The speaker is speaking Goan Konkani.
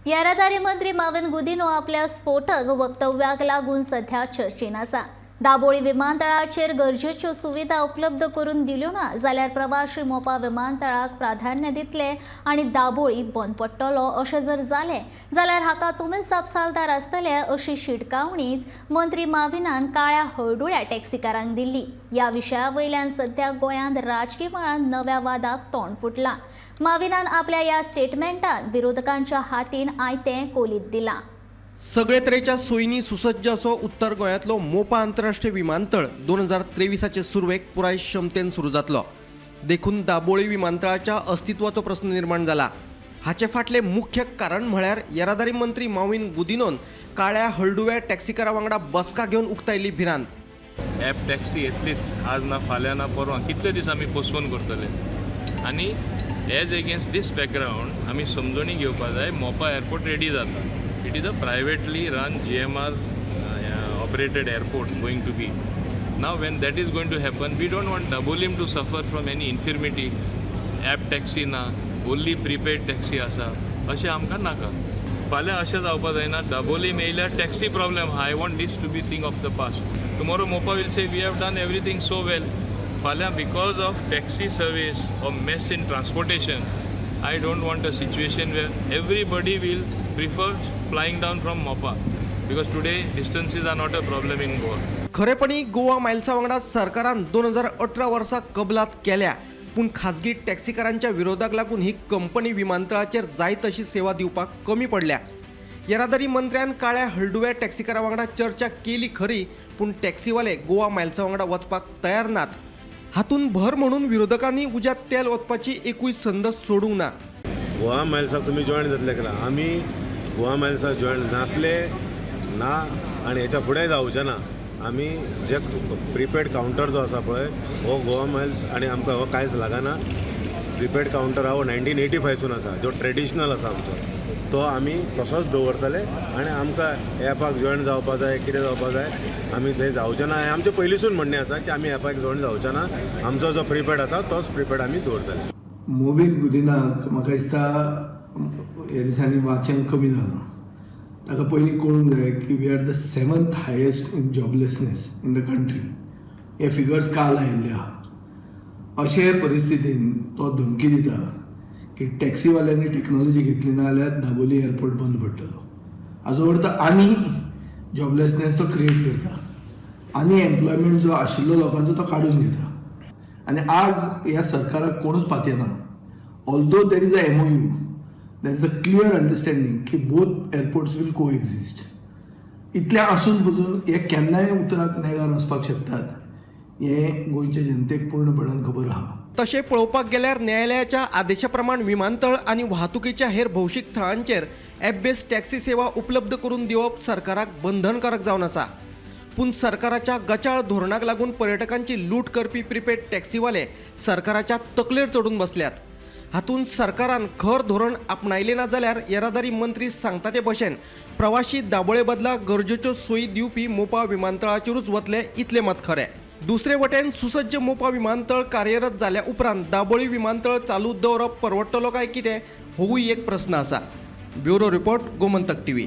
येरादारी मंत्री माविन गुदिन्हो आपल्या स्फोटक वक्तव्याक लागून सध्या चर्चेन आसा. दाबोळी विमानतळाचेर गरजेच्यो सुविधा उपलब्ध करून दिल्यो ना जाल्यार प्रवाशी मोपा विमानतळाक प्राधान्य दितले आनी दाबोळी बंद पडटलो. अशें जर जालें जाल्यार हाका तुमीच जापसालदार आसतले, अशी शिटकावणीच मंत्री माविनान काळ्या हळडुळ्या टॅक्सीकारांक दिल्ली. ह्या विशया वयल्यान सध्या गोंयांत राजकी मळार नव्या वादाक तोंड फुटलां. माविनान आपल्या ह्या स्टेटमेंटान विरोधकांच्या हातीन आयतें कोलीत दिलां. सगळे तरेच्या सोयींनी सुसज्ज असो उत्तर गोंयांतलो मोपा आंतरराष्ट्रीय विमानतळ 2023आचे सुरवेक पुराय क्षमतेन सुरू जातलो. देखून दाबोळी विमानतळाच्या अस्तित्वाचो प्रस्न निर्माण जाला. हाचे फाटलें मुख्य कारण म्हळ्यार येरादारी मंत्री माविन गुदिनोन काळ्या हळडुव्या टॅक्सीकारा वांगडा बसका घेवन उक्तायल्ली भिरांत. ॲप टॅक्सी येतलीच, आज ना फाल्यां ना परवां. कितले दीस आमी पोस्टपोन करतले? आनी एज एगेन्स्ट दीस बॅकग्रावंड आमी समजणी घेवपा जाय, मोपा एअरपोर्ट रेडी जाता. It is a privately run, GMR operated airport going to be. Now, when that is going to happen, we don't want Dabolim to suffer from any infirmity. App taxi ना, ओन्ली प्रिपेड टॅक्सी आसा, अशें आमकां नाका. फाल्यां अशें जावपा जायना, दाबोलीम येयल्यार taxi problem. I want this to be thing of the past. Tomorrow Mopa will say, "We have done everything so well." फाल्यां because of taxi service or mess in transportation, I don't want a situation where everybody will prefer flying down from Mopa, because today distances are not a problem in Goa. खरेपणी Goa मायल्सा वांगडा सरकारान 2018 वर्सा कबलात केल्या, पूण खाजगी टॅक्सीकारांच्या विरोधाक लागून ही कंपनी विमानतळाचेर जाय तशी सेवा दिवपाक कमी पडल्या. येरादारी मंत्र्यान काळ्या हळडुव्या टॅक्सीकारा वांगडा चर्चा केली खरी, पूण टॅक्सीवाले गोवा मायल्सा वांगडा वचपाक तयार नात. हातूंत भर म्हणून विरोधकांनी उज्यात तेल ओतपाची एकूय संद सोडूंक ना. गोवा मायल्साक तुमी जॉयन जातले का? आमी गोवा मायल्साक जॉयन नासले ना आनी हेच्या फुडें जावचे ना. आमी जे प्रिपेड कावंटर जो आसा पळय, हो गोवा मायल्स आनी आमकां हो कांयच लागना. प्रिपेड कावंटर आहा हो 1985सून आसा, जो ट्रेडिशनल आसा आमचो, तो आमी तसोच दवरतले. आनी आमकां एपाक जॉयन जावपा जाय, कितें जावपा जाय, आमी थंय जावचे ना. हें आमचें पयलींसून म्हणणें आसा की आमी एपाक जॉयन जावचे ना. आमचो जो प्रिपेड आसा तोच प्रिपेड आमी दवरतले. मोविन गुदिनाक म्हाका दिसता ह्या दिसांनी वाचन कमी जालां. ताका पयलीं कळूंक जाय की we are the seventh highest in joblessness in the country. हे फिगर्स काल आयिल्ले आहा. अशे परिस्थितीन तो धमकी दिता की टॅक्सीवाल्यांनी टॅक्नॉलॉजी घेतली ना जाल्यार दाबोली एअरपोर्ट बंद पडटलो. हाजो अर्थ आनी जॉबलेसनेस तो क्रिएट करता आनी एम्प्लॉयमेंट जो आशिल्लो लोकांचो तो काडून घेता. आनी आज ह्या सरकाराक कोणूच पातयेना. Although there is a MOU, there is a clear understanding की both airports will coexist, इतलें आसून पसून हे केन्नाय उतराक नेगार वचपाक शकतात हें गोंयच्या जनतेक पूर्णपणान खबर आहा. तशें पळोवपाक गेल्यार न्यायालयाच्या आदेशा प्रमाण विमानतळ आनी वाहतुकीच्या हेर भौशीक थळांचेर ॲप बेस्ड टॅक्सी सेवा उपलब्ध करून दिवप सरकाराक बंधनकारक जावन आसा. पूण सरकाराच्या गचाळ धोरणाक लागून पर्यटकांची लूट करपी प्रिपेड टॅक्सीवाले सरकाराच्या तकलेर चडून बसल्यात. हातूंत सरकारान खर धोरण आपणायलें ना जाल्यार येरादारी मंत्री सांगता ते भशेन प्रवाशी दाबोळे बदला गरजेच्यो सोयी दिवपी मोपा विमानतळाचेरूच वतले, इतलें मात खरें. दुसरे वटेन सुसज्ज मोपा विमानतळ कार्यरत जाल्या उपरांत दाबोळी विमानतळ चालू दवरप परवडटलो काय कितें, होवूय एक प्रस्न आसा. Bureau report, Gomantak TV.